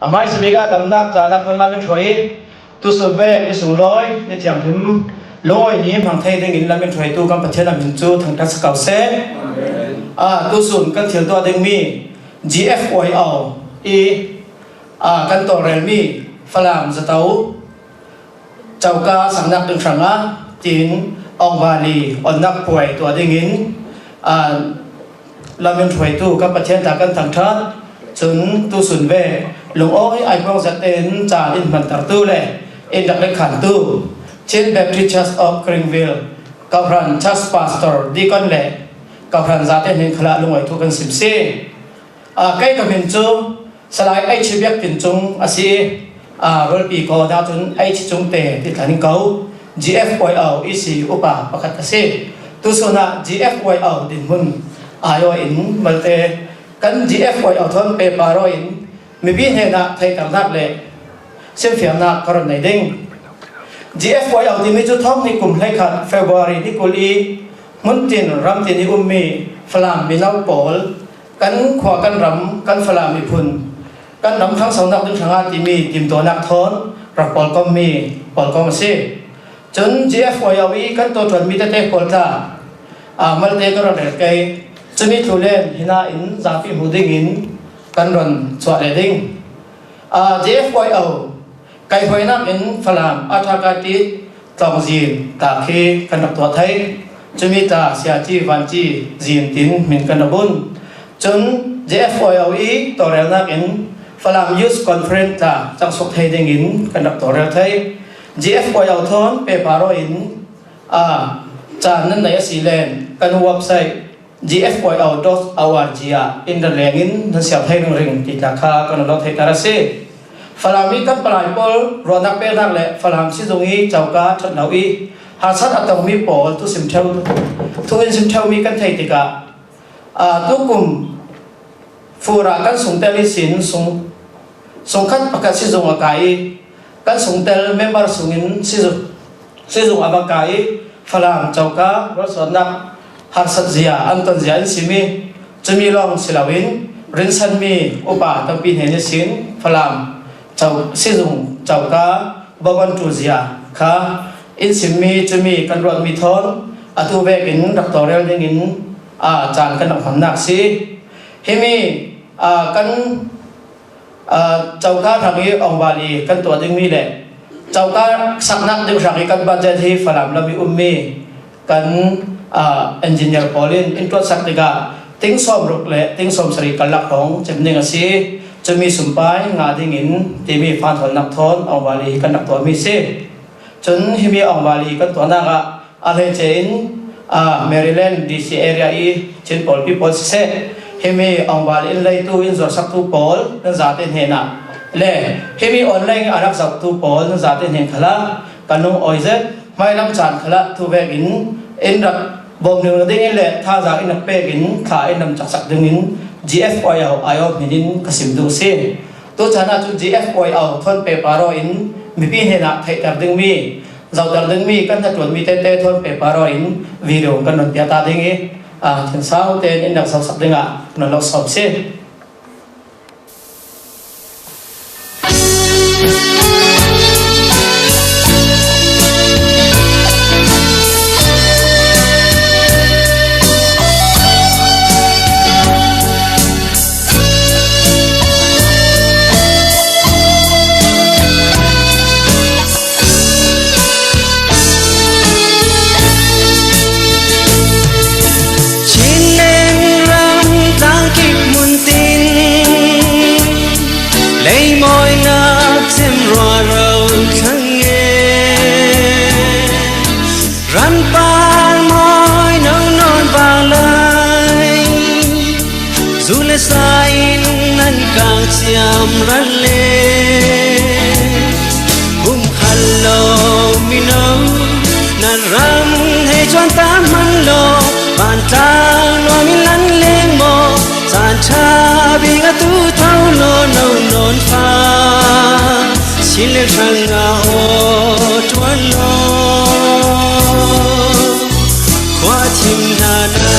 Amai sibika tamnak canak nunman min thoi tu sube isung loi ni thiam him loi ni mang thei ding in lamin thoi tu kam Pathian lamin chu thang ta sakau se. A tu sun kan thil tua ding mi G F Y O i a kan to rel mi Falam Zatau Chauka sangnak ding thanga tin ong vali onnak puai tua dingin a lamin thuai tu ka Pathian ta kan thangthat chun tu sun ve lung ong ai pong zat en cha in man tar tu le in dak le khan tu Chin Baptist Church of Greenville Kauhran Church Pastor Deacon le Kauhran zate hin khala lung oi tu kan sim si. A kai ka min chu Salai H biak tin chung a si a rol pi ko da chun H chung te ti thaning kau G F Y O i si upa pakhat ka si. Tu suna G F Y O din mun a yo in malte kan G F Y O thon pe paro in mi bi hena thai tar nak le sim fiam nak karon nei ding. G F Y O ti mi chu thong ni kum hlai khat February ni kul i mun tin ram tin i um mi Falam mi nau pol Kan khua kan ram kan Falam i phun kan ram thang sau nak dun thanga ti mi tim to nak thon rak pol kom mi pol kom si. Chun G F Y O i kan to thon mi te te pol ta a malte ka ron rel kei chumi thu len hina in za pi mu ding in kan ron chua le ding. A G F Y O Kai hoi nak in Falam a thaka ti tong zin ta khi kan rak tua thai chumi ta sia chi van chi zin tin min kan bun chun G F Y O i to rel nak in Falam Youth Conference ta chang sok thai ding in kan rak to rel thai G F Y O thon pe paro in a chan nan nei a si len kan website G F Y O dot org a in da leng in nan siam thai ring ring ti ta kha kan lo thai ta ra se. Falam i kan palai pol ro nak pe nak le Falam si zung i chau ka thot nau i ha sat a tong mi pol tu sim theu tu in sim theu mi kan thai ti ka a tu kum Fura kan sungtel i sin sung sungkhat pakhat sizung a kai i kan sungtel member sungin sizung sizung a va kai i Falam chauka rosotnak harsat zia anton zia in simi chumi long silauin rinsan mi upa tampi hne ni sin Falam chau sizung chauka bawan tu zia kha in simi chumi kan ruat mi thon atu vekin rak to rel dingin a chan kan rak hon nak si. Himi a kan a chauka thang i ong vali kan tua ding mi le chauka saknak ding thang i kan budget hi Falam lam i um mi kan a engineer polin in tuat sak ding a ting som ruk le ting som sari kan lak hong chem ding a si. Chumi sumpai nga dingin timi fan thon nak thon ong vali kan nak tua mi si. Chun himi ong vali kan tua nak a A le che in a Maryland D C area i chin pol pi pol se himi ong bal in lei tu in zor sak tu pol nan za te hne na le himi online a rak sak tu pol nan za te hne khala kan nung oi zet mai lam chan khala tu vek in in rak bom ning ding in le tha za in rak pek in tha in lam chak sak ding in G F Y O ai o min in ka sim du se. Tu chana chu G F Y O thon pe paro in mi pi hne na thei tar ding mi Zautar ding mi kan hatuan mi tete thon pe paro in video kan non pia ta ding i a thin sau te in nak sau sak ding a non lok som si. Chinleng ram tang kip mun tin lei moi ngap sem rua rau thang e ram pan moi nau non bang lai. Zu le sa in nan kang chiam ran le kum khan lo mi no nan ram hei chuan tam man lo pan tang lo mi lan leng mo san tha bing a tu thau lo no non fa. Chin le thang a o tuan lo khua thim na na.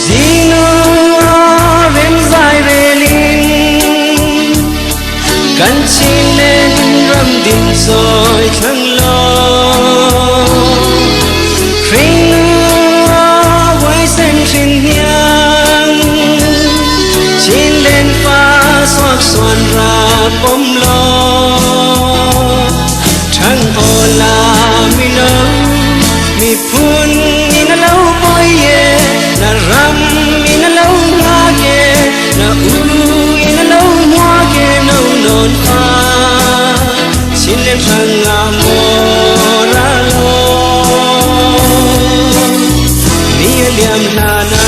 Zinu rem zai relin, kan chin len ram din soi thang lo. Ring a wai sen thin hiang, chin len fa suak suan ra pom lo. Thang o la mi lo, mi phun i na lo poi ye, na ram i na lo nga ke, na u i na lo mua ke, no non fa. Chin len thang a mo ra lo, mi a liam na na.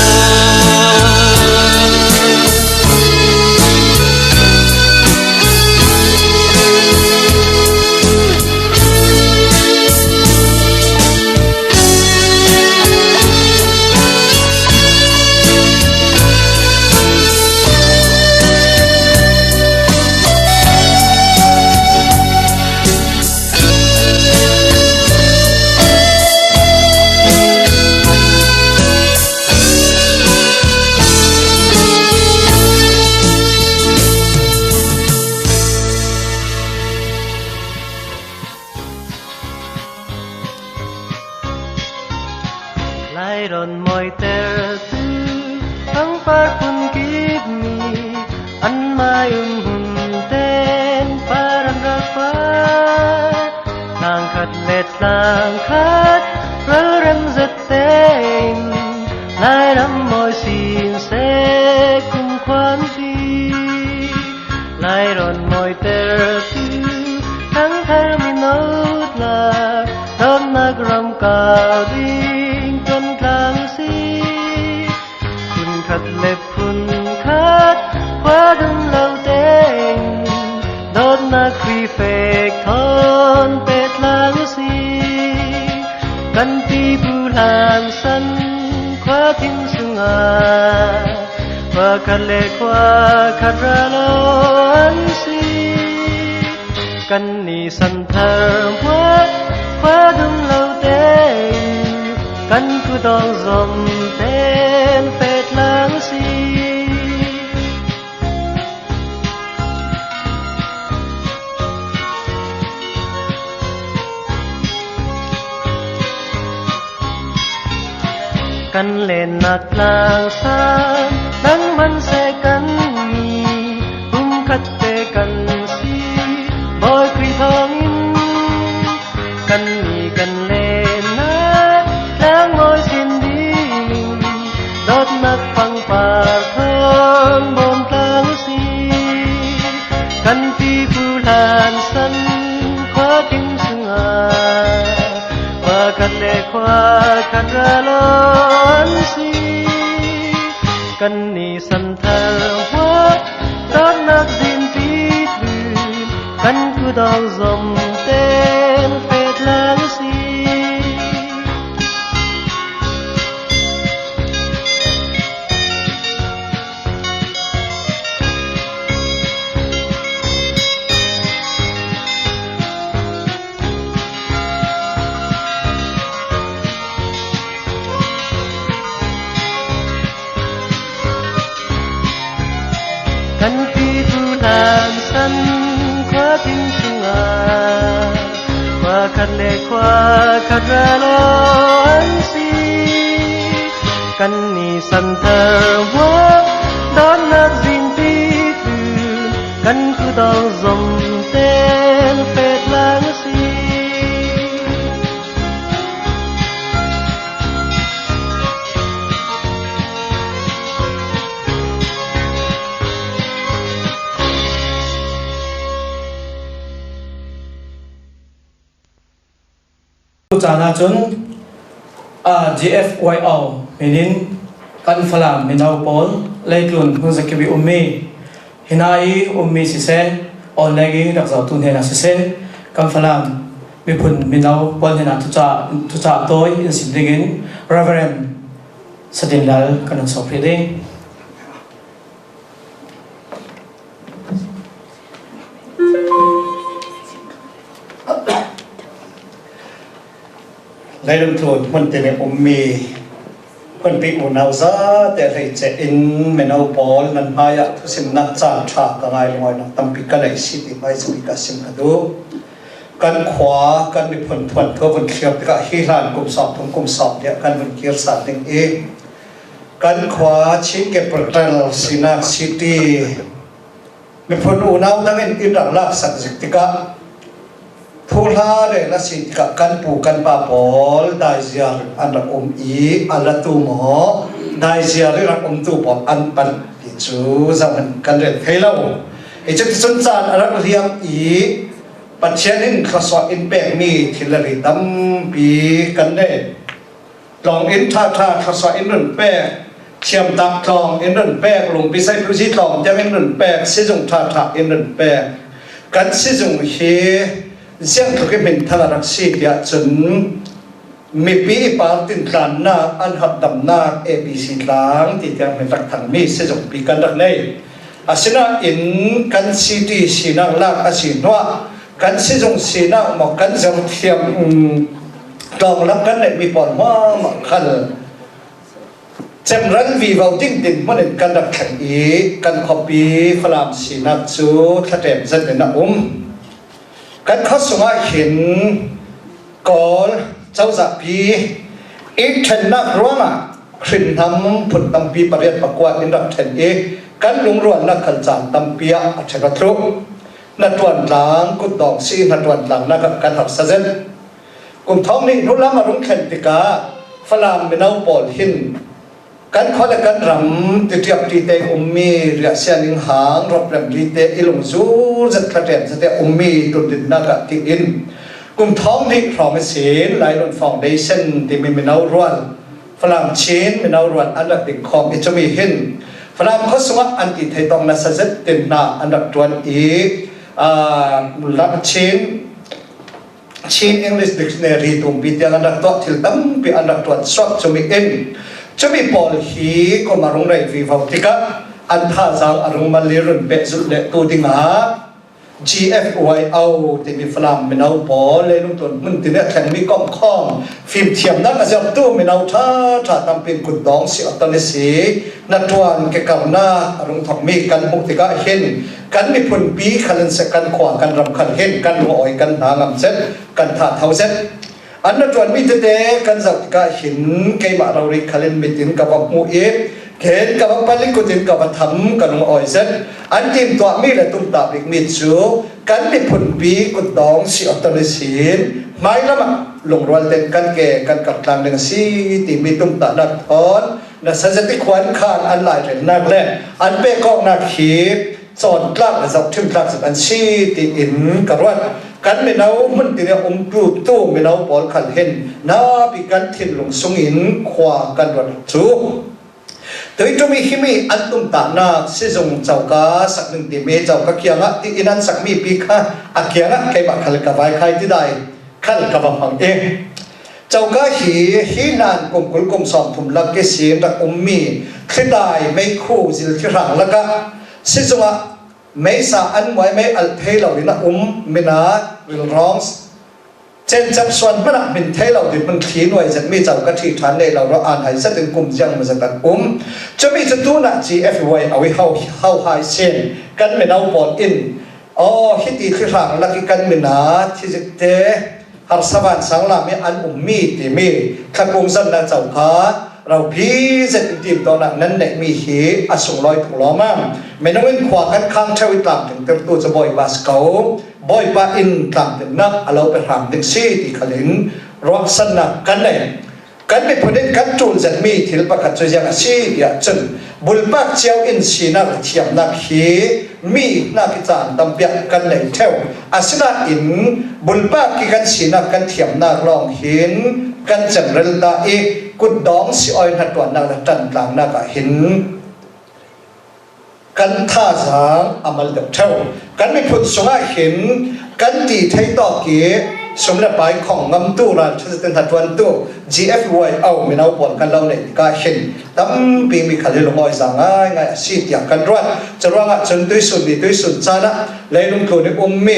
Lai ron moi ter tu, ang par pun kip mi, an mai um hun ten paran ra fa. Tlang khat let tlang khat, ral rem zet teng, lai ram moi sin se kum kwan ti. Lai ron moi ter tu, tang thar mi no tla, dot nak ram ka ding ton tlang si. Phun khat le phun khat, khwa dum lo teng, dot nak kri fek thon pet lang si. Kan ti bu lan san, khwa thim sunga, khwa khat le khwa khat ra lo an si. Kan ni san thar hua, khwa dum lo te, kan ku dong zom ten pet lang si. Kan len nak lang sa, nang man se kan ni, um khat te kan si, boi kri thong in. Kan ni kan len nak, lang moi sin ding, dot nak pang par thon bom tlang si. Kan ti pu lan san, khwa tim sunga, khwa khat le khwa khat ra lon si. Kan ni san thar hua, dot nak zin ti tu, kan ku dong zom ten pet lang si. Kan ti tu lan san, khwa tim sunga, khwa khat le khwa khat ra lon si. Kan ni san thar hua, dot nak zin ti tu, kan ku dong zom ten pet lang si. Chana chun, a, G F Y O minin kan Falam minau pawl, Leitlun hun zakibi ummi, hina i ummi sise, on legi dak zau tun hena sise, kan Falam miphun minau pawl hena tucha, tucha toi in sim dingin, Reverend Sadin Lal kan so pri ding. ໃນລຸງໂທນ ມັນເຕັມເປັນອຸມມີ ເພິ່ນປີອຸນາວຊາ ແຕ່ໄດ້ເຈະອິນ ແມ່ນອາວປອນ ນັ້ນມາຍາທຸສິນນັກຈານທາກະງາຍລອຍນັກຕຳປີກະໄນຊິຕິໄມສະປີກະສິມກະດູ ກັນຂວາ ກັນມີຜົນທວນທົ່ວບົນຄຽບກະຮີລານກຸມສອບທຸງກຸມສອບເດຍ ກັນບຸນກີລສານເລັງເອ ກັນຂວາ ຊິງເກປຣະແຕລ ຊີນາກຊິຕິ ມີຜົນອູນາວທັງອິນອິນລັກລັກສັກສິກຕິກະ ທູລາເຣລະສິກະ ກັນປູກັນປາປອລ ໄດເຊຍ ອັນລະອົມອີ ອັນລະຕູໝໍ ໄດເຊຍ ລັກອົມຕູປອນ ອັນປັນ ຕີຈູ ຈຳມັນກັນເຣນເທລາ ເອເຈນຊຸນຈານ ອັນລະລຽມອີ ປັດເຊຍນິນ ຄະຊວາອິນແປກມີ ທິລະລີຕຳປີກັນເດ ລອງອິນທາທາ ຄະຊວາອິນນຸນແປກ ຊຽມຕາກທອງອິນນຸນແປກ ລຸງປີໄຊພິວຊີທອງ ຈາງອິນນຸນແປກ ຊິຈຸງທາທາອິນນຸນແປກ ກັນຊິຈຸງເຮ ຊຽງທຸກິມິນທະລະລັກຊີ ເຕຍະຈຸນ ມີປີປາລຕິນຕານນາກ ອັນຮັບດຳນາກ ເອບີຊີຕາງ ທີ່ຕຽງເປັນຕັກທັງມີ ຊິຈຸງປີກັນດັກເນ ອາຊິນາອິນ ກັນຊີຕີ ຊີນາກລາກ ອາຊີນວະ ກັນຊິຈຸງ ຊີນາກໝອກ ກັນເຈີທຽມ ອືມ ຕອງລັບກັນເນ ມີປອນມາມະຄັນ ເຈັມຣັນວີເວົ້າດິງດິນ ມະນິນກັນດັກແຂງອີ ກັນຄໍປີ ຝຣັ່ງຊີນາກຈູ ທະແຕມເຊັນເປັນນະອຸມ ກັນຄອສສຸງາເຫັນ ກອລ ເຈົ້າຈະປີ ອີກເທັນນາກຫຼວງອະ ຄຣິນນຳ ພຸນຕຳປີປະເຣດປະກວາດ ອິນດັກເທັນເອ ກັນລຸງລວນນາກຄັນຈານຕຳເປຍ ອາເທລະທຣຸ ນະຕວນກາງ ກຸດດອງຊີ ນະຕວນກາງ ນາກະກັນຮັກສະເຈັນ ກຸມທອງນີ້ ນຸລາມາລຸງແຄນຕິກາ ຝຣັ່ງເມນາວປອລຫິນ ກັນຂໍແລະກັນຣຳ ຕິຕຽບຕີເຕອຸມມີ ເຣຍເຊຍນິງຫາງ ຣອບແລມລີເຕ ອີລຸງຊູ ເຈັດຂະແຕນສະເຕອຸມມີ ຕຸນດິນນາກະຕິອິນ ກຸມທອງນີ້ ພຣອມເມຊີນ ໄລລຸນຟອງເດເຊັນ ຕິມີເມນາວຣວນ ຝຣັ່ງຊີນ ເມນາວຣວນ ອັນດັກຕິງຄອມ ອິຈະມີຫິນ ຝຣັ່ງຄອສສະວະ ອັນຕີໄທຕອງ ນາຊາເຈັດ ຕິນນາ ອັນດັກຕວນອີ ອາ ລັກຊີນ ຊີນ ເອັງລິສ ດິກຊັນເນຣີ ຕຸມປີຕຽງ ອັນດັກຕົວະ ທິລຕຳປີ ອັນດັກຕົວະ ຊອກ ຈຸມີເອັນ ຈຸມີປອລຮີ ກໍມາລົງໃນວີເວົ້າຕິກະ ອັນທ່າຈາງອາລົງມາລີລຸນເປະສຸດ ແລະ ຕູດິງາ ຈີເອັຟວາຍເອົາ ທີ່ມີຝຣັ່ງເມນາວປອລ ແລະ ລຸງຕົນ ມຶນຕິເນດ ແຂງມີກອມຄອມ ຟີມທຽມ ນັກອາເຊຍ ຕູ້ເມນາວທາ ທາຕຳປິງ ກຸນດອງ ຊິອອດຕອນເນຊີ ນະຕວນ ເກກາລນາ ອາລົງທອກມີ ກັນມຸກຕິກະເຫັນ ກັນມີຜົນປີ ຄາເລັນເຊກັນຂວາ ກັນຣຳຄັນເຫັນ ກັນຫົວອອຍ ກັນຫາງາມເຊັດ ກັນທາເທົາເຊັດ ອັນນະຕວນມີເຕເຕ ກັນເຈົ້າກະຫິນ ເກມະລາວລິກ ຄາເລັນມີຕິນ ກະວັບໝູເອ ເກນກະວັບປາລິກກຸຕິນ ກະວັບທຳ ກະລຸງອອຍເຊັດ ອັນຕີມຕົວະມີ ແລະ ຕຸ້ມຕາບລິກມີດຊູ ກັນມີຜົນປີ ກຸດດອງ ຊິອອດຕະນະຊີນ ໄມ້ລະມະ ລົງຣວນເຕັນ ກັນແກ່ ກັນກັບກາງເລື່ອງຊີ ຕີມີຕຸ້ມຕານັກທອນ ນະສະຈະຕິຄວັນຄານ ອັນຫຼາຍເປັນນັກແລ ອັນເປກອກນັກຄີ ສອນຕາກ ແລະ ສອບທິມຕາກ ສິບອັນຊີ ຕີອິນກະຣວດ ກັນເມນາວ ມຸນຕີເນອມຕູ້ຕູ້ ເມນາວປອນຄັນເຫັນ ນາປີກັນທິນລົງສຸງອິນ ຄວາກັນດວນຊູ ໂດຍໂຕມີຫິມີ ອັນຕຸ້ມຕານາກ ຊິຊົງເຈົ້າກາ ສັກໜຶ່ງຕີເມ ເຈົ້າກະກຽງະ ຕີອິນອັນສັກມີປີຄາ ອາກຽງະ ໄກບະຄັນກະວາຍຄາຍຕິໄດ ຄັນກະວາພັງເອງ ເຈົ້າກະຮີ ຮີນານ ກົມກຸນ ກົມສອມທຸມ ລັກເກຊີນ ລັກອຸມມີ ຄຣິດາຍ ໄມຄູ ຊິລທິຣາງ ລະກະ ຊິຊົງອະ ໄມສາອັນມວຍ ໄມອັນເທເລົາ ລິນະອຸມ ມິນາ ຣິລຣອງ ເຈັນຈັບສ່ວນມະນະ ມິນເທເລົາ ດິນມັນຄີນວຍ ຈັນມີເຈົ້າກະທີທານເນເລົາ ລະອານໄຫສະເຕັນກຸມ ຈຽງມະຈະຕັນອຸມ ຈະມີຈະຕູນະ ຈີເອັຟວາຍ ເອົາໄວ້ເຮົາ ເຮົາຫາຍເຊນ ກັນເມນາວປອນອິນ ອໍ ຮີຕີຄືທາງ ລັກກິກັນເມນາ ທີຈິກເຕ ຮັກສະບານສັງລາມີອັນອຸມມີຕີມີ ຂະກຸງສັນນະເຈົ້າຄາ ເຮົາພີເຈັດອີກດີມຕໍ່ນະ ນັ້ນແນະມີຮີ ອະສົງລອຍທຸງລໍ້ມາ ແມ່ນອງເວັນຂວາກັນຄາງເທວວິຕາມ ເຖິງເຕີມຕູ້ຈະບອຍບາສເກົາ ບອຍປາອິນຕາມເປັນນະ ອະເລົາໄປຫາມດິກຊີ ຕີຄະລິນ ຣອກສັນນະກັນແນະ ກັນເປັນຜູ້ເດັ່ນກັນຈູນຈັນມີ ທິລປະຄັດຈຸຍັງອາຊີ ຢາຈະ ບຸນປາກຈຽວອິນຊີນາກທຽມນາກຮີ ມີນາກກິຈານຕຳປຽກກັນໃນແຖວ ອາສະນາອິນ ບຸນປາກກິກັນຊີນາກກັນທຽມນາກລອງຫີນ ກັນຈັນເຣນຕາອີກ ກຸດດອງຊິອອຍນະຕວນນາກລະຕັນກາງນາກະຫີນ ກັນທ່າຈາງອາມາລຽກແຖວ ກັນມີພຸນສຸງອາຫີນ ກັນຕີໄທຕອກກີ ຊຸມແລະປາຍຂອງງຳຕູ້ລານ ທະເຕັນຫາດວັນຕູ້ ຈີເອັຟວາຍ ເອົາເມນາວປອນກັນເລົ່າໃນກາເຫັນ ຕຳປີມີຄະເລລົງອອຍສາງງາຍງາຍອາຊີຕຽກກັນລວດ ຈະລວງອະຈົນຕຸ້ຍຊຸນດີຕຸ້ຍຊຸນຈານະ ແລະລຸງໂກນິອຸມເມ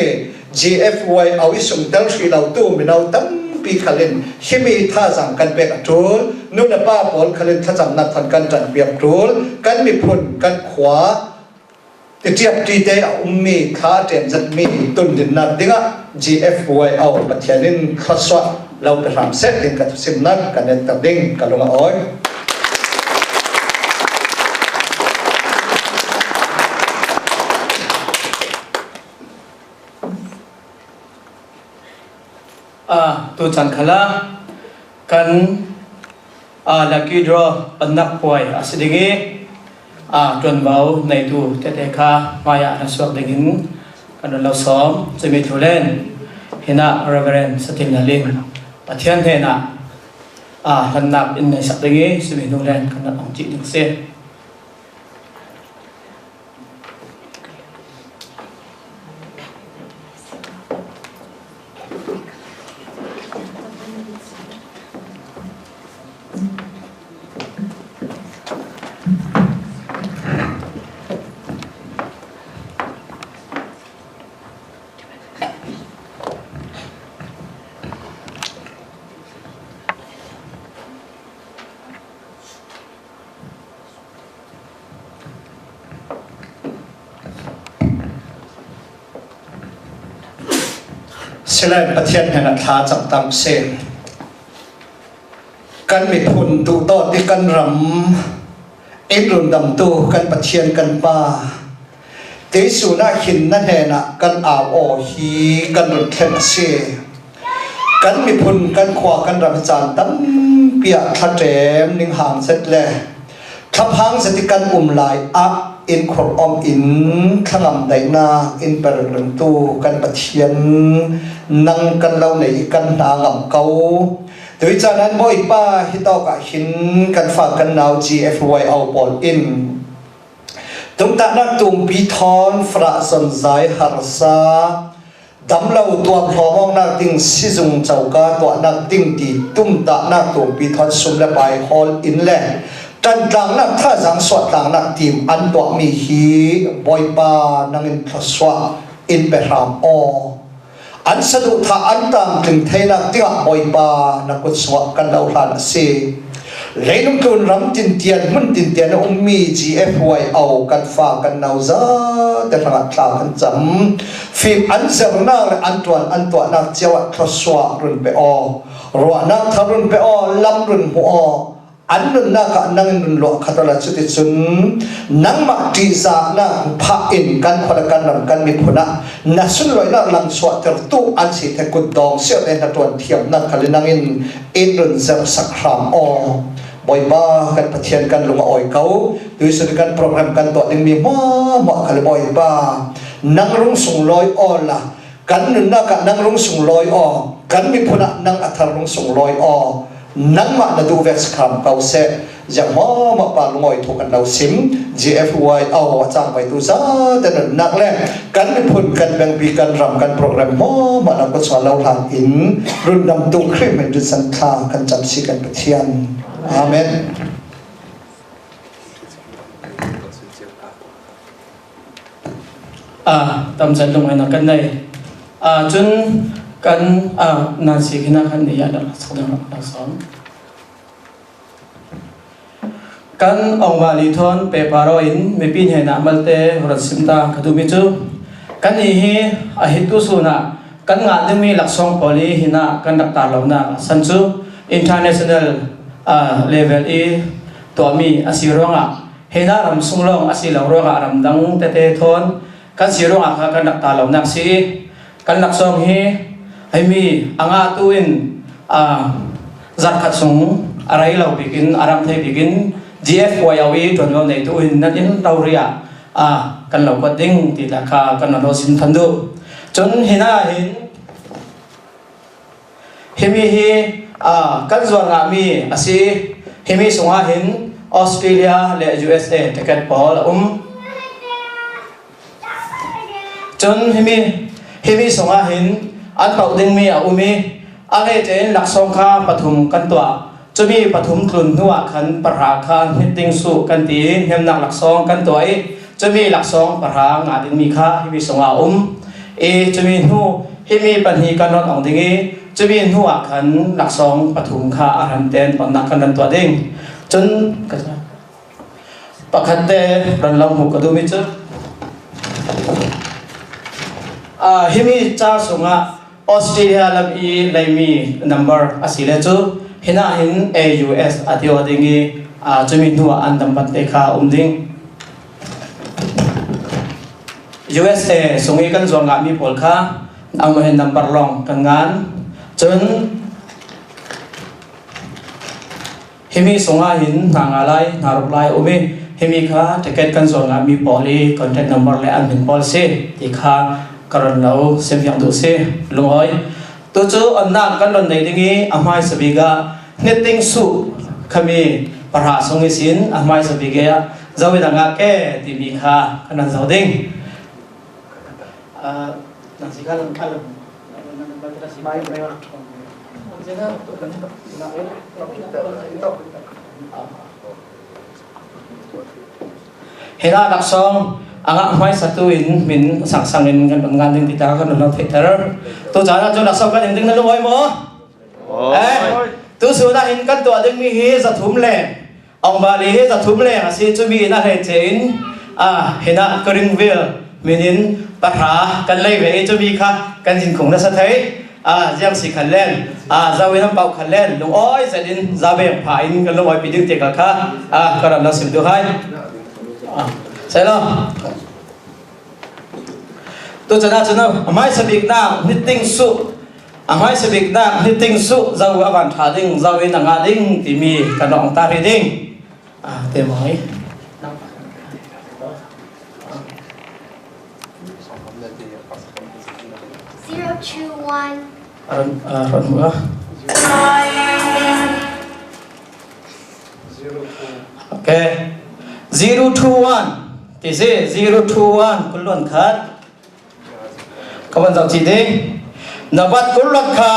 ຈີເອັຟວາຍ ເອົາອີສຸງແຕວຊີເລົ່າຕູ້ເມນາວຕຳ ປີຂະເລັນ ເຄມີທ່າສັງກັນເປັກອະຕູນ ນຸນະປ້າປອນຂະເລັນ ທະຈຳນັດທັນກັນຈັນປຽບຕູນ ກັນມີພຸນກັນຂວາ ຕິຕຽບຕີເຕອະອຸມມີ ທາຕຽມຈັດມີ ຕຸນດິນນັດດິງອະ ຈີເອັຟວາຍເອົາ ປະທຽນນິນຄະສວະ ລາວໄປຖາມເສດດິງກະທຸຊິມນັດ ກະເນັດຕັບດິງກະລົງອອຍ. ອາ ຕູຈັນຄະລາ ກັນ ອາ ລະກີດຣໍ ອັນນັກປ່ວຍອາຊິດິງເອ ອາ ຈວນເວົ້າໃນຕູແຕະແຕະຄາ ມາຍານະສວກໄດ້ຍິນ ກັນລາວສອມ ຈະມີທູແລນ ເຮນະ ເຣເວເຣນ ສະຕິນນາລິນ ປະທຽນເຮນະ ອາ ລັນນັບ ອິນໃນສັກໄດ້ຍິນ ສະມີນູແລນ ກັນອອງຈິດດິງເຊ. ເຊລາຍປະທຽນແຫ່ງອັດຖາຈັກຕັງເຊ ກັນມີພຸນຕຸຕໍ່ຕິກັນຣຳ ອິນລຸນດຳຕູກັນປະທຽນກັນປາ ເຕຊູນາຂິນນະແຫ່ນະ ກັນອາວອໍຮີ ກັນລຸນແຂງເຊ ກັນມີພຸນກັນຂວາກັນຣຳຈານ ຕຳປຽທະແຕມນິງຫາງເສັດແລ ຄະພາງສະຕິກັນອຸມລາຍອະ ອິນຂົນອອມອິນ ຄະງຳໄດນາ ອິນປະເລິງເລິງຕູ້ ກັນປະທຽນ ນັງກັນເລົ່າໃນອີກັນນາງຳເກົາ ໂດຍຈາກນັ້ນບໍ່ອີກປ້າ ຮິຕອກກະຫິນ ກັນຝາກກັນນາວ ຈີເອັຟວາຍເອົາປອນອິນ ຕຸງຕະນັກຕຸງປີທອນ ຝຣະສົນໄຊ ຫາຣະຊາ ດຳເລົາຕົວພອມອງນາກຕິ່ງ ຊິຊຸງເຈົ້າກາຕົວະນາກຕິ່ງ ຕີຕຸ້ມຕະນາກຕົວງປີທອດຊຸມ ແລະ ປາຍຮອນອິນແລ ຕັນຕາງນາກທ່າຈາງສວດຕາງນາກຕີມ ອັນຕົວະມີຮີ ບອຍປາ ນາງອິນທະສວະ ອິນໄປຮາມອໍ ອັນສະດຸທະ ອັນຕາງຕຶງໄທນາກຕິງ ບອຍປາ ນາກຸດສະຫວະ ກັນເລົ່າທານອະເຊ ເລນຸມຕູນລຳຕິນຕຽນ ໝຸນຕິນຕຽນ ອຸມມີ ຈີເອັຟວາຍເອົາ ກັນຝາກັນເນົາ ຈາແຕ່ທະງາດທາຄັນຈຳ ຟີມອັນເຊີງນາງ ແລະ ອັນຕວນ ອັນຕົວະນາງ ຈຽວະທະສວະ ລຸນໄປອໍ ຣວະນາງທະລຸນໄປອໍ ລຳລຸນຫູອໍ ອັນລຸນນາກະນັງລຸນຫຼວງ ຄະຕະລະຈຸຕິຈຸນ ນາງມະຕິຈານາງ ພະອິນ ກັນຄວນລະກັນນຳກັນມີພຸນນະ ນະຊຸນລອຍນາງ ລັງສວະເຕີລະຕຸ ອັນສີແທກຸດດອງ ສຽວແດນນະຕວນທຽມນາງຄະລິນາງອິນ ອິນລຸນເຊີງສັກຄຣາມອໍ ບອຍປາກັນປະທຽນກັນລຸງອອຍເກົາ ໂດຍສະເໜີກັນໂປຣແກຣມກັນຕົວະໜຶ່ງມີມາມະຄະລິບອຍປາ ນັງລຸງຊຸງລອຍອໍລະ ກັນນຸນນາກະນັງລຸງຊຸງລອຍອໍ ກັນມີພຸນນະນັງອາທາລຸງຊຸງລອຍອໍ ນັງມະນະດູແວັກສະຄາມເກົາແຊ ຢາກມາມະປາລຸງອອຍໂທກັນເລົ່າຊິມ ຈີເອັຟວາຍເອົາຈາງໄປຕູຈາແຕ່ນັ້ນນັກແລ ກັນມີພຸນກັນແບ່ງປີກັນຣຳກັນໂປຣແກຣມມາມະນະກຸດສອນເລົ່າທາງອິນ ລຸນນຳຕຸງຄຣິມແມ່ນດຸນສັນທາກັນຈຳຊີກັນປະທຽນ ອາເມນ. ອາ ຕາມໃຈລົງໄອນະກັນໄດ້ ອາ ຈຸນກັນ ອາ ນາຊິກິນະຄັນນິຍະດາລະສອງ ກັນອອງວາລີທອນເປປາຣອຍນ ເມປີນເຮນະ ມາລເຕ ໂຮລະຊິມຕາ ຄາດູມິຈູ ກັນອີຮີ ອາຮິຕູຊູນະ ກັນງານຈຶ່ງມີຫຼັກສອງປໍລີຫິນະ ກັນດັກຕາເຫຼົ່ານາກ ສັນຊູ ອິນເທີເນຊັນແນລ ອາ ເລເວລອີ ຕົວມີອາຊີຣອງອະ ເຮນາລຳຊຸງລອງອາຊີລຳຣອງອາລຳດັງແຕເຕທອນ ກັນຊີຣອງອາຄາ ກັນດັກຕາເຫຼົ່ານາກຊີ ກັນຫຼັກສອງຮີ ໄຮມີ ອາງາຕູອິນ ອາ ຈັດຂັດຊຸງ ອາໄລເຫຼົ່າປີກິນ ອາຣຳໄທປີກິນ ຈີເອັຟວາຍເອົາອີ ຕົນເວົ້າໃນຕູອິນ ນັດອິນເຕົາເຣຍ ອາ ກັນເລົ່າກວດດິງ ຕີລາຄາ ກັນນອນໂຮຊິມທັນດຸ ຈົນເຮນາຫິນ ເຮມີຮີ ອາ ກັນຈວນອາມີ ອາຊີ ເຮມີສົງອາຫິນ ອອສເຕຣເລຍ ແລະ ຢູເອສເອ ຕະແກດປໍລະອຸມ ຈົນເຮມີ ເຮມີສົງອາຫິນ ອັນເປົາດິງມີອາອຸມີ ອາເລເຈນ ລັກຊອງຄາ ປະທຸມກັນຕົວ ຈະມີປະທຸມຕລຸນຫົວ ຄັນປະຣາຄາ ເຮັດຕິງສຸ ກັນຕີ ເຮັມນັກລັກຊອງກັນຕົວ ຈະມີລັກຊອງປະຣາ ງາດິນມີຄາ ເຮມີສົງອາອຸມ ເອ ຈະມີຫູ ເຮມີປັນຮີ ກັນນອນອອງດິງເອ ຈະມີຫົວຂັນຫຼັກສອງປະທຸມຄາອາຫານແຕນປອນນັກກັນດັນຕົວເດ້ງ ຈົນປະຄັນແຕ່ລັນລຳຫູກະດູມີຈຸດ ອາ ຮິມີຈາສຸງະ ອອສເຕຣເລຍ ລຳອີ ໄລມີ ນຳເບີ ອາຊີເລຈູ ເຮນາ ເຫັນ ເອ ຢູ ເອສ ອາ ຕິວ ອາ ດິງ ອາ ຈະມີຫົວອັນດຳບັນເຕຄາ ອຸມດິງ ຢູ ເອສ ເອ ສຸງອີ ກັນສວນງາມີໂພລຄາ ອາ ມະເຫັນ ນຳເບີ ລອງ ກັນງານ ຈົນ ເຮມີ ສົງຫາ ເຫັນ ນາງ ອາໄລ ນາລົກ ລາຍ ໂອເມ ເຮມີ ຄາ ແທເກັດ ກັນສວນງາ ມີ ປອລີ ຄອນແທັກ ນຳເບີ ແລະ ອັນເຫັນ ປອລຊີ ຕີ ຄາ ກະຣອນ ເລົາ ເຊມ ພຽງ ດູ ເຊ ລຸງ ອອຍ ຕູ ຈູ ອອນ ນາງ ກັນ ລອນ ໄດ ດິງ ອາ ມາຍ ສະບີກາ ເນັດ ຕິງ ສຸ ຄາ ມີ ປະ ຮາ ຊົງ ເຮ ສິນ ອາ ມາຍ ສະບີກາ ເຈົ້າ ເວ ນາງ ອາ ແກ ຕີ ມີ ຄາ ຄະ ນັນ ເຊົາ ດິງ ເຮລາ ຫຼັກສອງ ອາງະ ໄມ ສະຕູ ອິນ ມິນ ສັງ ສັງ ອິນ ກັນ ງານ ດິງ ຕິດຕາ ກັນ ນອນ ເທເຕີ ຕູ ຈານ ອາ ຈູ ຫຼັກສອງ ກັນ ດິງ ດິງ ນະ ລຸງ ອອຍ ໝໍ ເອີ ຕູ ສຸ ນະ ເຫັນ ກັນ ຕົວ ດິງ ມີ ເຮ ສະທຸມ ແລ ອອງບາລີ ເຮ ສະທຸມ ແລ ອາ ຊີ ຈູ ມີ ນະ ເຮ ເຈນ ອາ ເຮ ນະ ກຣິງ ວິລ ມິນິນ ປະ ຮາ ກັນ ໄລ ເວ ເອ ຈູ ມີ ຄະ ກັນ ຈິນ ຄົງ ນະ ສະໄທ ອາ ຢ້ຽງ ສີ ຄັນ ແລນ ອາ ຊາ ເວ ນຳ ເປົາ ຄັນ ແລນ ລຸງ ອອຍ ສະດິນ ຊາ ເບງ ຜາ ອິນ ກັນ ລຸງ ອອຍ ປີ ດິງ ເຕກ ກະ ຄະ ອາ ກະ ລຳ ລາ ສິມ ດູ ໄຮ ອາ ໃສ່ ລອ ຕູ ຈະ ນະ ຈະ ນະ ອາ ມາຍ ສະບີກ ນາ ເນັດ ຕິງ ສຸ ອາ ມາຍ ສະບີກ ນາ ເນັດ ຕິງ ສຸ ຊາ ອາ ວານ ທາ ດິງ ຊາ ເວ ນາງ ອາ ດິງ ຕີ ມີ ກະ ນອງ ຕາ ເຮ ດິງ ອາ ເຕ ມອຍ Zero two one. ອາ ອາ ລົດຫົວ ໂອເຄ zero two one ຕິ zero two one ຄຸນລ້ວນ ຄາ ກຳມະການ ເຈົ້າຈີເດ ນະວັດ ກຸນລັດຄາ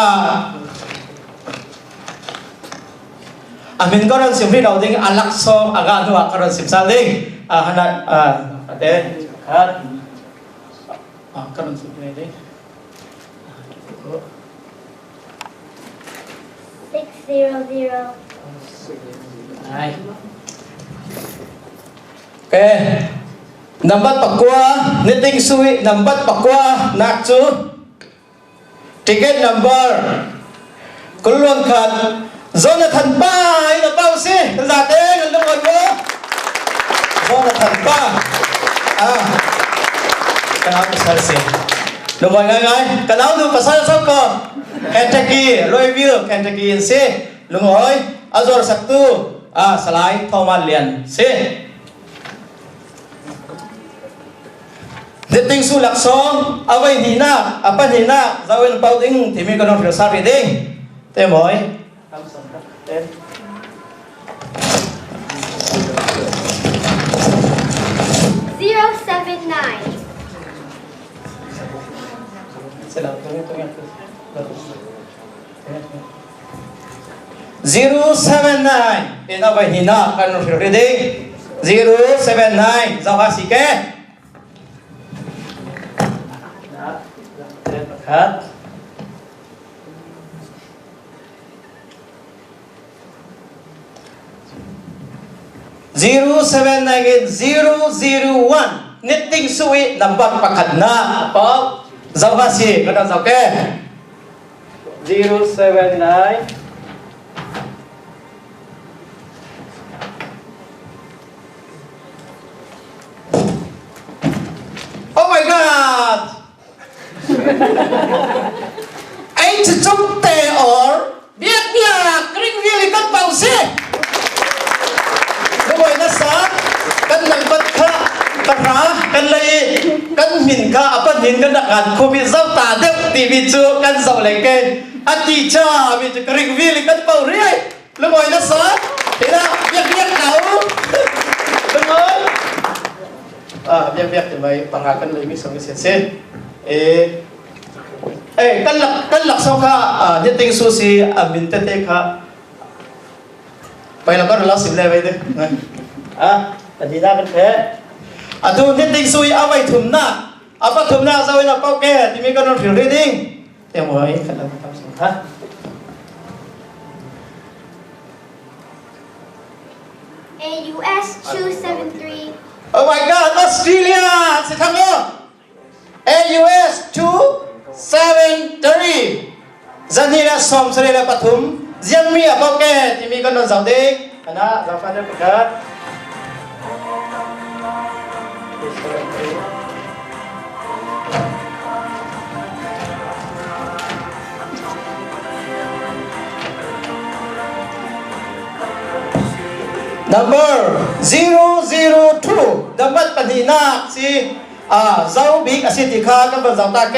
ອາ ມິນ ກໍ ລັນ ຊິມ ພຣີ ເອົາ ດິງ ອາ ລັກ ຊອງ ອາ ກາ ນຸ ອາ ກາ ລັນ ຊິມ ຊາ ດິງ ອາ ຮະນະ ອາ ເຕ ຄາ ອາ ກາ ລັນ ຊິມ ເດ ອາ six zero zero. ໄປ ນຳບັດປາກົວ ເນັດ ຕິງ ສຸຍ ນຳບັດປາກົວ ນາກ ຈູ ຕິກເກັດ ນຳເບີ ກຸນ ລວນ ຄານ ໂຈນາທັນ ປາ ນະ ເປົາ ຊີ ນາ ເຕ ນະ ເຕ ໂຈນາທັນ ປາ ອາ ກະນາວ ປາ ຊາ ເຊ ນະ ບອຍ ງ່າຍໆ ກະນາວ ນະ ປາ ຊາ ຊອກ ກອ ແຄນທັກກີ ລວຍ ວິວ ແຄນທັກກີ ເຊ ລຸງ ອອຍ ອາ ໂຈນາທັນ ຕູ ອາ ສະຫຼາຍ ທໍ ມານ ລຽນ ເຊ ເດັດ ຕິງ ສຸ ຫຼັກ ຊອງ ອາ ໄວ ນີ ນາ ອາ ປັນ ນີ ນາ ຊາ ເວັນ ເປົາ ດິງ ທີ ມີ ກະ ນອງ ເຟລ ຊາ ເຣ ດິງ ເຕ ມອຍ Zero seven nine. Zero seven nine. Ina wa hina kan ready. Zero seven nine. Zau ha sike. Zero seven nine eight zero zero one. Niting sui nambat pakadna. Apa? Zau ha si, kada zau ke. Zero seven nine. Oh my God! Ai chu chum te or biak biak ring vial i kan pau si. Lu boi na sa kan nang bat kha kan ra kan lai kan min kha apan min kan dak kan khu mi zau ta deu ti mi chu kan zau lai ke. A ti cha mi chu ring vial i kan pau ri ai. Lu boi na sa. Ina biak biak nau. Lu boi. A biak biak ti mai para kan lai mi sa mi se se. E. E, kan lak, kan lak sau kha, a, niting su si, a, min te te kha. Pai la kan la sim le vai de. A, a di na kan phe. A tu niting sui a vai thum na. A pa thum na sa vai na pau ke, ti mi kan non fil reading. Te mo ai kan la tam sa. A U S two seven three. Oh my God, Australia! ຊິທຳເນາະ A U S two seven three. ຊະນິດແລະ ສອງຊະນິດແລະ ປະທຸມ ຍັງມີອາເປົາແກທີ່ມີກຳນົດເຊົາເດ ຄະນະ ລາວຟັງເດີ ປະກາດ Number zero zero two ດຳບັດປະນີນາກ ທີ່ ອາ ເຈົ້າບິກອາຊິຕິຄາ ກຳລັງເຈົ້າຕາແກ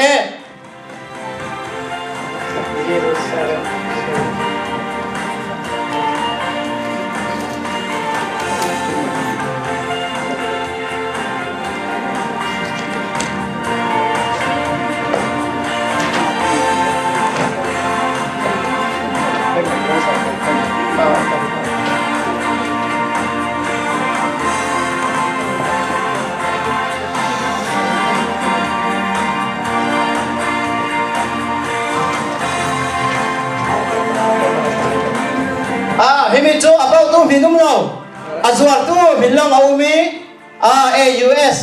ອາ ເຮັດມີໂຈ ອາເປົາຕູ ມີນຸມເງົາ ອາຈວກຕູ ມີລອງອາອູມີ ອາ A U S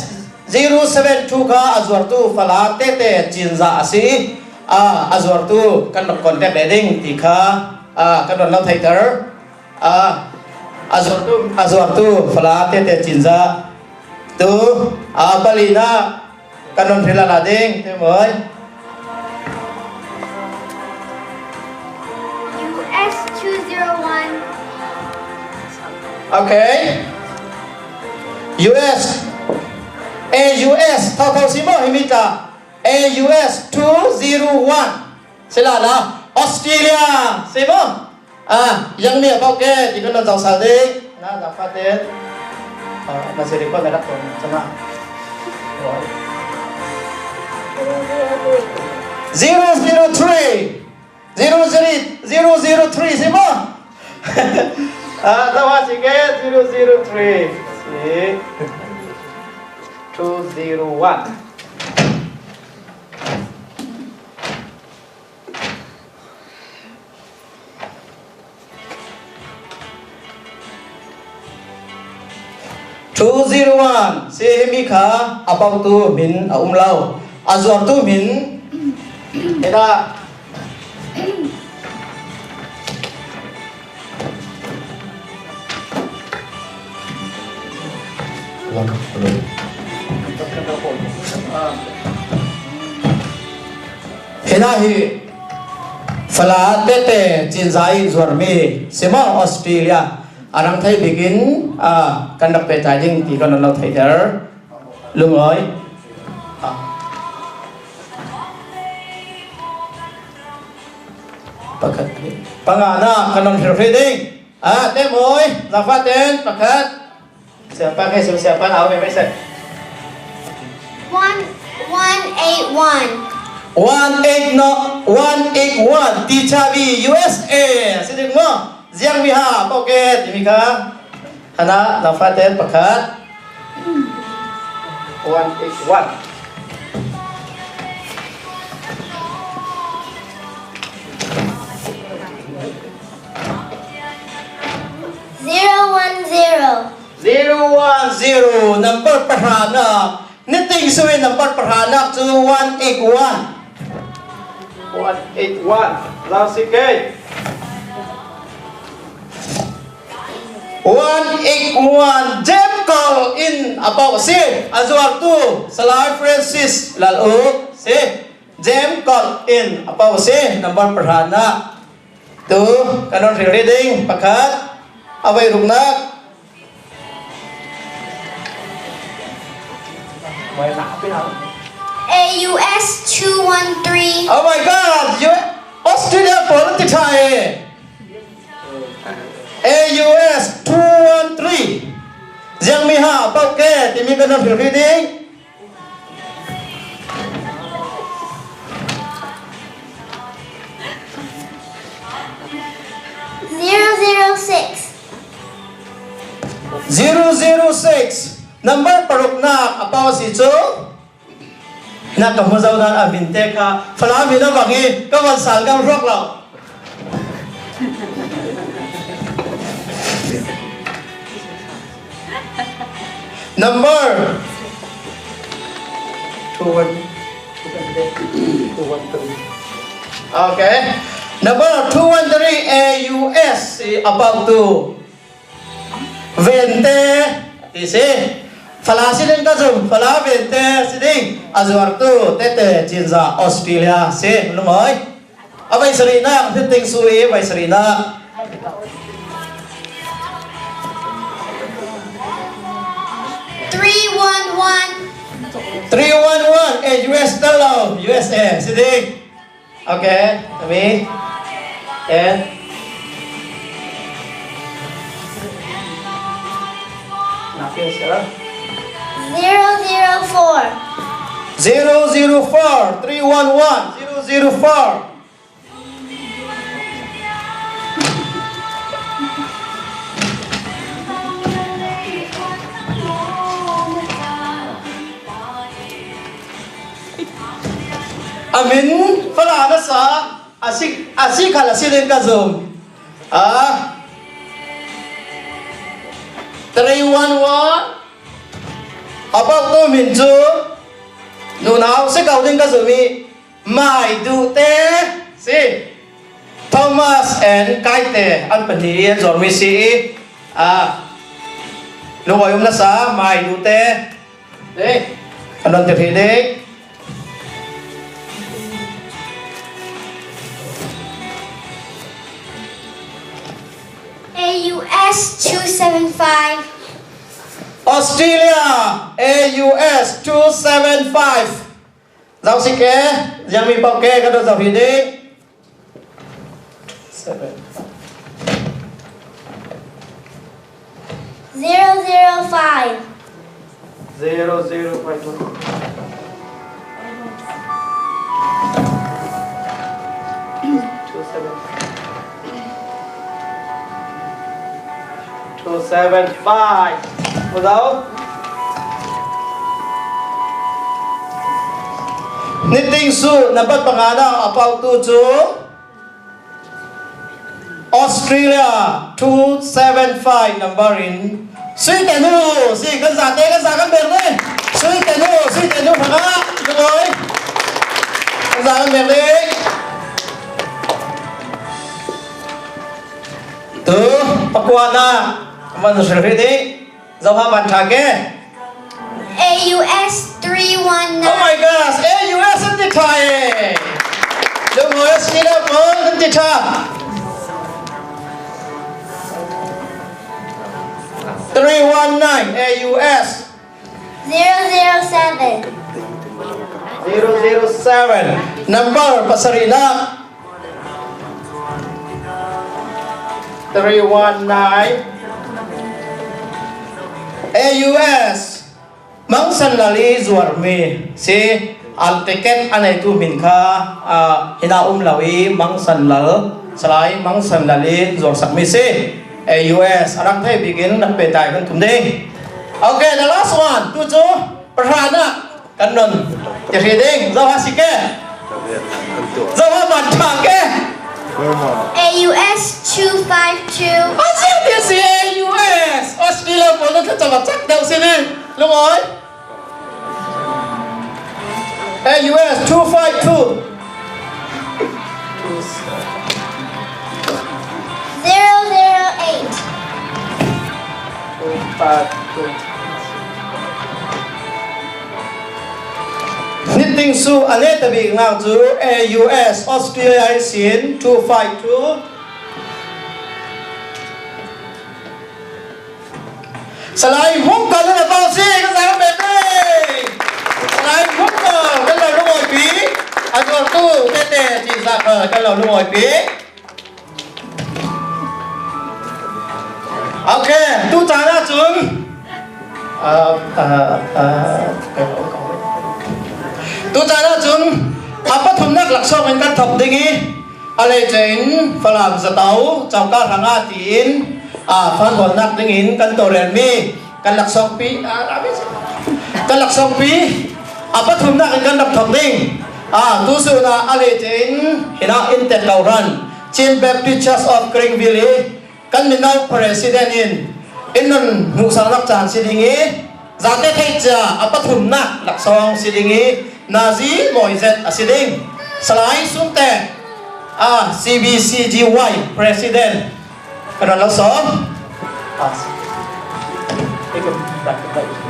zero seven two ຄະ ອາຈວກຕູ ຟະລາ ເຕເຕ ຈິນຈາ ອາຊີ ອາ ອາຈວກຕູ ກັນນອກກອນແຕກແດດິງ ຕີຄາ ອາ ກັນນອນເລົ່າໄທເຕີ ອາ ອາຈວກຕູ ອາຈວກຕູ ຟະລາ ເຕເຕ ຈິນຈາ ຕູ ອາ ປາລີນາ ກະນອນເພລາລາເດ້ງ ເຕັມເອີຍ U S two zero one. ໂອເຄ U S A U S ເທົ່າໆຊິມອ ເຮມິຕາ A U S two zero one ເຊລາລາ ອອສເຕຣເລຍ ຊິມອ ອາ ຍັງມີອາເປົາແກທີ່ກຳລັງເຈົ້າສາວເດ ນາ ນາຟາເຕນ ອາ ນາຊິລິປະແມ່ນລັກຄົນຊະນະ zero zero three zero zero three ຊິມອ ອາ ສະຫວັດດີເກ zero zero three two zero one. Two zero one ເຊເຮມິຄາ ອາເປົາຕູ ມິນ ອາອຸມເລົາ ອາຈວກຕູ ມິນ ເອດາ ເຮນາຮີ ຟະລາ ເຕເຕ ຈິນໄຊ ຈວນເມ ເຊມອນ ອອສເຕຣເລຍ ອານັງໄທ ບິກິນ ອາ ກັນດັກເປຈາຍດິງ ຕີກອນນອນເລົ່າໄທເທີ ລຸງອອຍ ປະກາດ ປະງານາ ກະນອນເທຣເທຣດິງ ອາ ເຕັມໂອຍ ລາຟາເຕັນ ປະກາດ ເສືອປັນໃຫ້ສູງ ເສືອປັນເອົາ ແມ່ນໄປໃສ່ One, one eight one. One eight ເນາະ one eight one ຕີຊາບີ ຢູເອສເອ ຊິດຶງເນາະ ຈຽງມີຫ້າ ເປົາແກດ ທີ່ມີຄ່າ ຄະນະ ລາຟາເຕັນ ປະກາດ one eight one. Zero one zero. Zero one zero ນຳເບີປະທານນະ ນິຕິງສະວິນນຳເບີປະທານນະ one eight one. One eight one ລາວຊິເກ One eight one ເຈມ ກອລ ອິນ ອາເປົາເຊ ອາຈວກຕູ ສະລາຍ ເຟຣນຊິສ ລາໂອ ເຊ ເຈມ ກອລ ອິນ ອາເປົາເຊ ນຳເບີປະທານນະ ຕູ ການອນ ເທຣເດງ ປະກາດ ອາໄວ້ລຸກນະ ໄວ້ນະ ເປັນຫຍັງ A U S two one three. Oh my God! ອອສເຕຣເລຍ ໂປລິຕິກໄທ A U S two one three ຍັງມີຫ້າ ເປົາແກ ທີ່ມີການອນ ເທຣເດງ Zero zero six. Zero zero six ນຳເບີປະລຸກນາ ອາເປົາສີໂຈ Nak ka muzau dan a min te ka, Falam min a bang hi, ka van sal gam rok lau. Number two one, two one three. Okay. Number two one three, A U S, about to. Vente, ti si. Fala si den ka zum, fala vente, si ding. Azuar tu, tete, jinza, Australia, si, lumoi. A vai sarina, hiting sui, vai sarina. Three one one. Three one one, eh, U S talo, U S A, si ding. Okay, kami. Okay. Zero zero four. Zero zero four, three one one, zero zero four. A min fala na sa, a si, a si kala si den ka zum. A. Three one one. About to min chu. Nu nau si kau den ka zum mi. Mai du te. Si. Thomas and Kaite, an pani an zor mi si, a, lu oi um na sa, mai du te, de, an don te phi de. A U S two seven five. Australia, A U S two seven five. Zau si ke, yang mi pau ke, ka do zau hi de. Seven. Zero zero five. Zero zero five. Two seven. Two seven five. Mudau. Niting su number pangana apau tu chu Australia two seven five number in. Sui tenu, si kan sa te kan sa kan ber ni. Sui tenu, sui tenu pha. Lungoi. Kan sa kan ber ni. Tu, pakuana. Aman suri ni. Zau ha ban tha ke. A U S three one nine. Oh my gosh, A U S an ti tha e. Lungoi, Australia pun an ti tha. Three one nine, A U S. Zero zero seven. Zero zero seven. Number pasarina. Three one nine. A U S. Mangsan lali zuar mi. Si al ticket anai tu min kha, a, hina um lawi mangsan lal. Salai mangsan lali zuar sak mi si. A U S. Arang thai bigin nak petai kan tum ding. Okay, the last one. Tu chu. Pahrana, kan non. Ti ri ding, zau ha si ke. Zau ha ban tha ke. A U S two five two. A si ti si A U S. Australia pun ka zau chak dau si ni. Lungoi. A U S two five two. Zero zero eight. Niting su ane tabi ngang chu A U S Australia sin two five two. Salai hung ka la pau si ka sa be be. Salai hung ka la lu oi pi. A tu tu te te ti sa ka la lu oi pi. Okay, tu chana chun. A, a, a, tu chana chun. Apa thum nak lak so men kan thop ding i. A lei chen, Falam zatau, chau ka ranga tin, a, fan hon nak dingin, kan to ren mi, kan lak song pi, a, a, kan lak song pi, ອາປະທຸມນະ ກັນກັນດັບຖອກດິງ ອາ ຕູຊູນະ ອາເລເຈນ ເຮນະ ອິນເຕັດເກົາຣັນ Chin Baptist Church of Greenville ກັນມິນນາວ President ອິນ ອິນນົນ ຫູສາລັກຈານ ຊິດິງ ເອ ຈາເຕໄທຈາ ອາປະທຸມນະ ລັກຊອງ ຊິດິງ ເອ ນາຈີ ມອຍເຈັດ ອາ ຊິດິງ ສະຫຼາຍ ຊຸມແຕ ອາ CBCGY President ກະດອນລະສອງ ອາ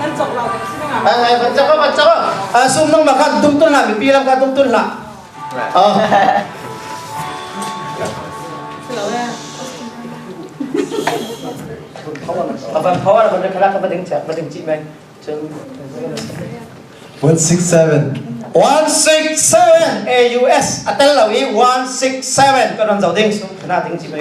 ນັ້ນຈບເຮົາແລ້ວໃຊ່ໄໝຄະ? ເອີ ເອີ ເພິ່ນຈະເຂົ້າ ເພິ່ນຈະເຂົ້າ ອາ ຊຸມໜຶ່ງມາຄັນ ຕຸ້ມຕຸນລະ ມີປີລຳຄັນ ຕຸ້ມຕຸນລະ ເອີ ເອົາ ເອົາ ເອົາ ເອົາ ເອົາ ເອົາ ເອົາ ເອົາ ເອົາ ເອົາ ເອົາ One six seven. One six seven. A U S ອາເຕັນເຫຼົ່າອີ one six seven ກະດອນເຈົ້າດິງ ຄະນະດິງຊິໄປ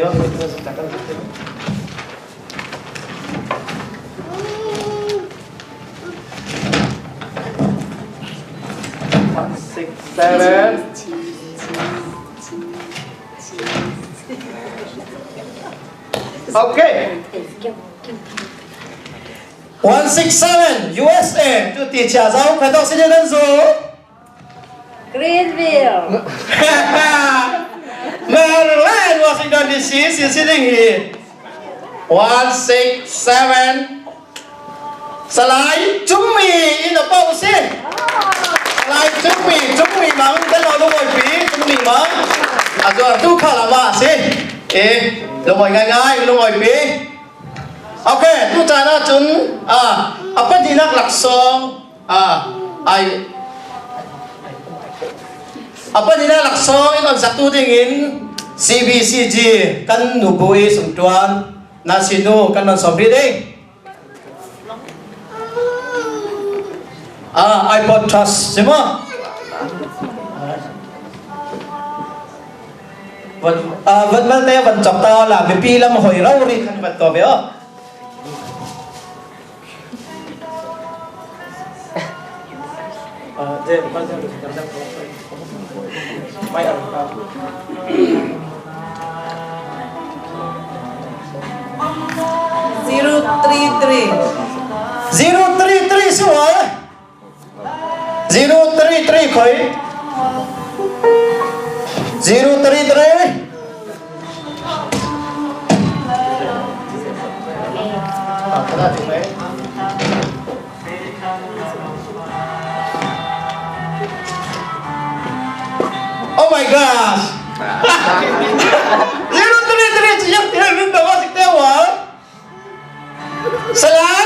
One six seven. ໂອເຄ. One six seven, U S A, ຈຸຕິຈາເຈົ້າ ໃຜຕອບຊິໄດ້ນັ້ນຊູ Greenville. Maryland, Washington D C, ຊິຊິໄດ້ຮີ One six seven. ສະຫຼາຍຈຸງມີ ອິນອາເປົາຊິ ສະຫຼາຍຈຸງມີ ຈຸງມີມັງ ເປັນລາວລຸງອອຍປີ ຈຸງມີມັງ ອາຈານຕູ້ຄາລາມາຊິ ເອ ລຸງອອຍງ່າຍໆ ລຸງອອຍປີ. ໂອເຄ ຕູ້ຈານາຈຸນ ອາ ອາປະນິນາກລັກຊອງ ອາ ໄອ ອາປະນິນາກລັກຊອງ ອານອນສັກຕູດິງ ອິນ CBCG ກັນນູບູອີ ສຸນຕວນ ນາຊິນູ ກັນນອນສອມພີເດ ອາ iPod Touch ຊິມາ ວັນ ອາ ວັນ ວັນແຕ່ວັນຈອກຕາລາ ເບປີລຳຫອຍເລົາຣີຄັນວັນຕໍ່ເບອ Zero three three. Zero three three ຊິຫວາ Zero three three ຂ້ອຍ Zero three three. Oh my gosh. Zero three three ຈະຍັງເຫັນ ເຫັນແບບວ່າຊິແຕ່ວ່າ ສະຫຼາຍ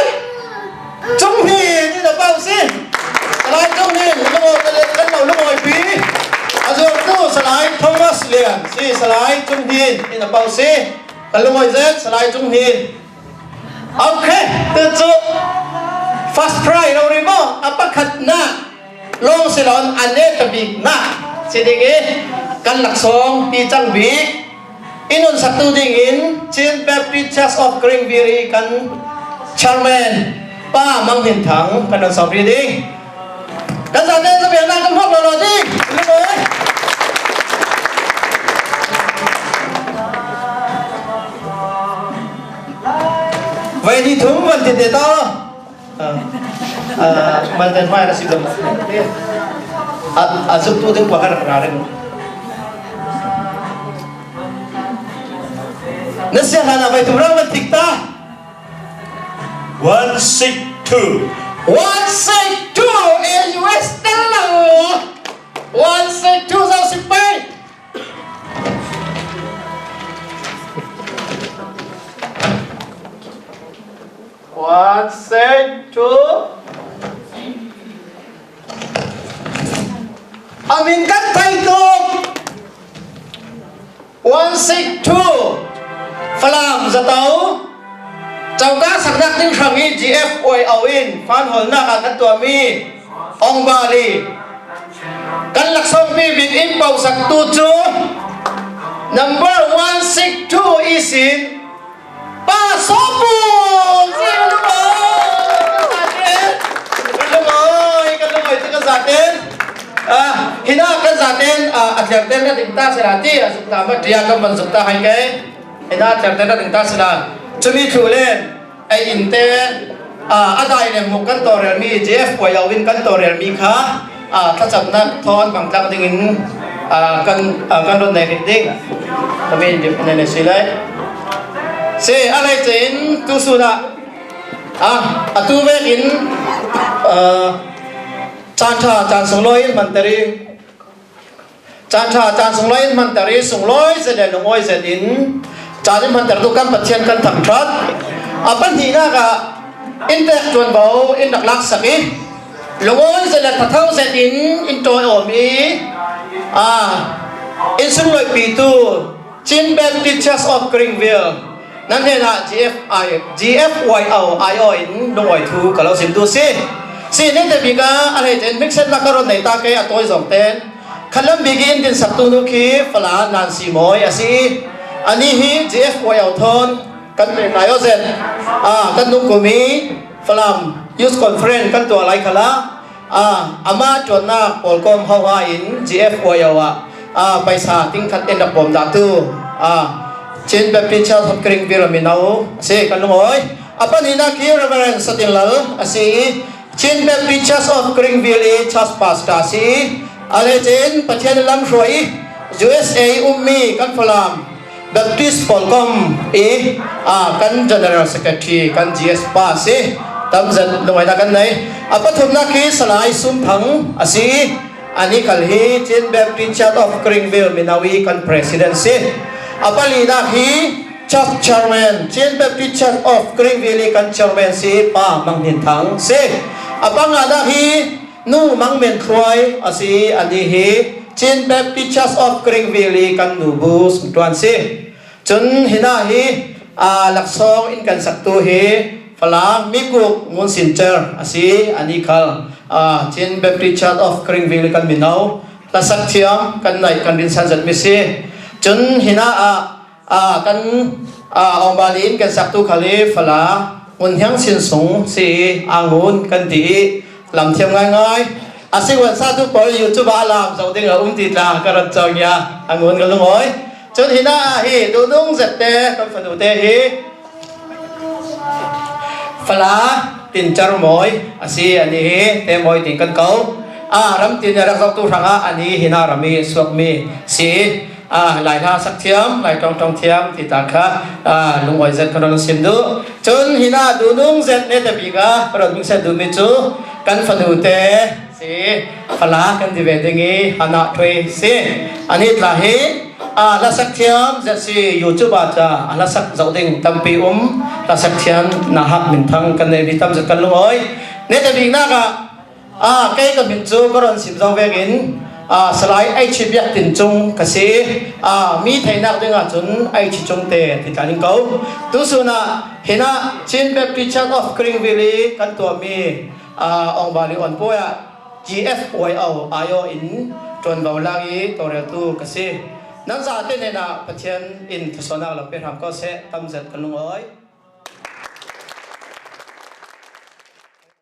ຈຸງຮີນ ນີ້ນະເປົາຊິ ສະຫຼາຍ ຈຸງຮີນ ລູກອອຍ ເປັນເລນກັນເອົາລູກອອຍປີ ອາຈອນຕູ້ ສະຫຼາຍ ໂທມັສ ລຽນ ຊິ ສະຫຼາຍ ຈຸງຮີນ ນີ້ນະເປົາຊິ ກັນລູກອອຍເຊັດ ສະຫຼາຍ ຈຸງຮີນ. ໂອເຄ ຕື່ຈຸ First prize ເຮົານີ້ບໍ່ ອາປະຄັດນະ ລອງຊິລອນ ອາເນຕະບິກນະ ຊິດີເກ ກັນຫຼັກສອງ ປີຈັງບີກ ອີນົນສັດຕູດິງອິນ Chin Baptist Church of Greenville ກັນ Chairman ປ້າມັງເຫັນຖັງ ກັນນອນສອງ ປີດີ ກັນສາເຕນສະເບຍນາກັນພວກເຮົາຫຼໍ່ດີ ລູກເອີຍ ໄວດີທຸມວັນຕິເຕຕາ Ă, ă, mai dai mai la sigla. A, a zuptu din pahar na rin. Nasiya na na bai tumra man tikta. One six two. One six two. A U S talo. One six two sa sipai. One six two. ອາມິນກັນໄທໂຕ One six two. ຝຣັ່ງສະເຕົາ ເຈົ້າກາສັກນັກດິນຄັ້ງນີ້ GFY ເອົາອິນ ຟານຫົນໜ້າການກັນຕົວມີ ອອງບາລີ ກັນລັກສອງປີບິດອິນເປົາສັກຕູຈູ Number one six two ອີຊິນ ປາໂຊປູ ຊິລະໂອຍ ກັນລະໂອຍ ກັນລະໂອຍ ກັນສາເຕັນ ອາ ຮີນາກັນສາເຕັນ ອາ ອາເທຍເຕັນ ນະຕິງຕາເສລາຕິ ອາ ສຸກຕາມະຕຽກຳບັນ ສຸກຕາໄຮແກ ຮີນາອາເທຍເຕັນ ນະຕິງຕາເສລາ ຈຸມີທູເລນ ໄອອິນເຕ ອາ ອາດາຍເລງມຸກ ກັນໂຕເຣລມີ GFY ອາວິນ ກັນໂຕເຣລມີຄາ ອາ ຖ້າຈຳນັກທອນບາງຈັກດິງ ອາ ກັນ ອາ ກັນລົດໃນເຮັດດິງ ກະເປັນຢູ່ໃນ ໃນຊີໄລ ເຊ ອາໄລເຈນ ຕູສູນະ ອາ ອາຕູເວກອິນ ເອີ ຈານທາ ຈານສອງຮ້ອຍມັນຕະຣີ ຈານທາ ຈານສອງຮ້ອຍມັນຕະຣີ ສອງຮ້ອຍເຈັດ ແລະ ລຸງໂອຍເຈັດອິນ ຈານອິນພັນຕະລຸກຳປະທຽນກັນທັງທຣັດ ອາ ປັນທີນາກະ ອິນແຕກຈວນເບົາ ອິນຫຼັກໆສັກອີ ລຸງໂອຍເຈັດແລະ ທະເທົາເຈັດອິນ ອິນໂຕຍໂອມີ ອາ ອິນຊຸນລອຍປີຕູ Chin Baptist Church of Greenville ນັ້ນເນນະ GFI GFYO IO ອິນລຸງໂອຍທູກະເລົ່າຊິມຕູຊີ ຊີເນເຕບີກາ ອາເລເຈນ ມິກເຊັນ ມາກາຣອນ ໃນຕາເກ ອາໂຕຍສອງແຕນ ຄັນລຳບີກະອິນດິນສັກຕູນູຄີ ຝຣັ່ງນານຊີມອຍ ອາຊີ ອານີຮີ GFYO ທອນ ກັນເປັນນາຍໂອເຊັນ ອາ ກັນນຸງກູມີ ຝຣັ່ງ Youth Conference ກັນຕົວໄລຄະລາ ອາ ອາມາຈວນນາກ ໂປລກອມ ເຮົາຫາອິນ GFYO ອາ ອາ ໄປສາຕິງຄັດເອັນດັບປອມດາຕູ ອາ Chin Baptist Church of Greenville ມີນາວ ເຊ ກັນລຸງໂອຍ ອາ ປານີນາຄີ Reverend ສະຕິນລາວ ອາຊີ Chin Baptist Church of Greenville ອາ Church Pastor ຊີ ອາເລເຈນ ປະທຽນລຳຊ່ວຍ USA ອຸມມີ ກັນຝຣັ່ງ Baptist ໂປລກອມ ເອ ອາ ກັນ General Secretary ກັນ GS ປາຊີ ຕຳເຈັດລົງໄວ້ນາກັນໃນ ອາ ປະທຸມນາຄີ ສະຫຼາຍຊຸມຜັງ ອາຊີ ອານີຄັນຮີ Chin Baptist Church of Greenville ມີນາວ ອີ ກັນ President ຊີ ອາ ປາລີນາຄີ Church Chairman Chin Baptist Church of Greenville ກັນ Chairman ຊີ ປາມັງເຫັນທັງຊີ ອາ ປາງານາຄີ ນູມັງເມັນຄວາຍ ອາຊີ ອານີຮີ Chin Baptist Church of Greenville ກັນ ນູບູສຕວນຊີ ຈົນຮີນາຮີ ອາ ຫຼັກສອງ ອິນກັນສັກຕູຮີ ຝຣັ່ງ ມີກຸກ ງຸນສິນເຈີ ອາຊີ ອານີຄັນ ອາ Chin Baptist Church of Greenville ກັນ ມີນາວ ລະສັກທຽມ ກັນໄນ ກັນດິນສັນ ຈັດມີຊີ ຈົນຮີນາ ອາ ອາ ກັນ ອາ ອອງບາລີນ ກັນສັກຕູຄາລີ ຝຣັ່ງ ງຸນຮຽງຊິນສຸງ ຊີ ອາງຸນ ກັນຕີ ລຳທຽມງ່າຍໆ ອາຊິວັນຊາຕູເປີ ຢູ່ຈຸບາລາມ ເຈົ້າເຕັງອາອຸມຕີຕາ ກະຣັນຈອງຍາ ອາງຸນ ກັນລຸງໂອຍ ຈົນຮີນາ ອາຮີ ດູດຸງ ເຈັດແຕ ກັນຝນູເຕຮີ ຝຣັ່ງ ຕິນຈາຣະມອຍ ອາຊີ ອານີ ເຕມອຍຕິງກັນເກົາ ອາ ຣຳຕິນຍາລັກສັກຕູທາງອາ ອານີ ຮີນາ ຣະມີ ສວກມີ ຊີ ອາ ລາຍລາສັກທຽມ ລາຍຕອງຕອງທຽມ ຕິຕາຄາ ອາ ລຸງອອຍເຊັດ ຄະນອນຊິມດູ ຈົນຮີນາ ດູນຸງເຊັດ ເນຕະປີກາ ປະໂດດມິງເຊັດ ດູມິຈູ ກັນຝນູເຕ ຊີ ຝຣັ່ງ ກັນດິເວດງີ ຮານາທວຍ ຊີ ອານີຕລາຮີ ອາ ລະສັກທຽມ ເຈັດຊີ ຢູ່ຈຸບາຈາ ອາ ລະສັກເຈົ້າເຕັງ ຕຳປີອຸມ ລະສັກທຽມ ນາຮັກມິນທັງ ກັນເນບິຕຳເຈັດ ກັນລຸງອອຍ ເນຕະບີກາ ອາ ໄກກະມິນຈູ ກະຣອນຊິມເຈົ້າເວກອິນ ອາ ສະຫຼາຍໄອຊີບຽກຕິນຈຸງ ກະຊີ ອາ ມີໄທນາກເດງອາຈຸນ ໄອຊີຈຸງເຕ ຕິຕານິງເກົາ ຕູສູນະ ຮີນາ Chin Baptist Church of Greenville ກັນຕົວມີ ອາ ອອງບາລີອອນໂປຍ GFYO IO ອິນ ຈວນເບົາລາງອີ ໂຕເຣວຕູ ກະຊີ ນັນສາເຕເນນາ ປະທຽນອິນ ທະສອນາ ລະເປທຳກໍເຊ ຕຳເຈັດ ກັນລຸງອອຍ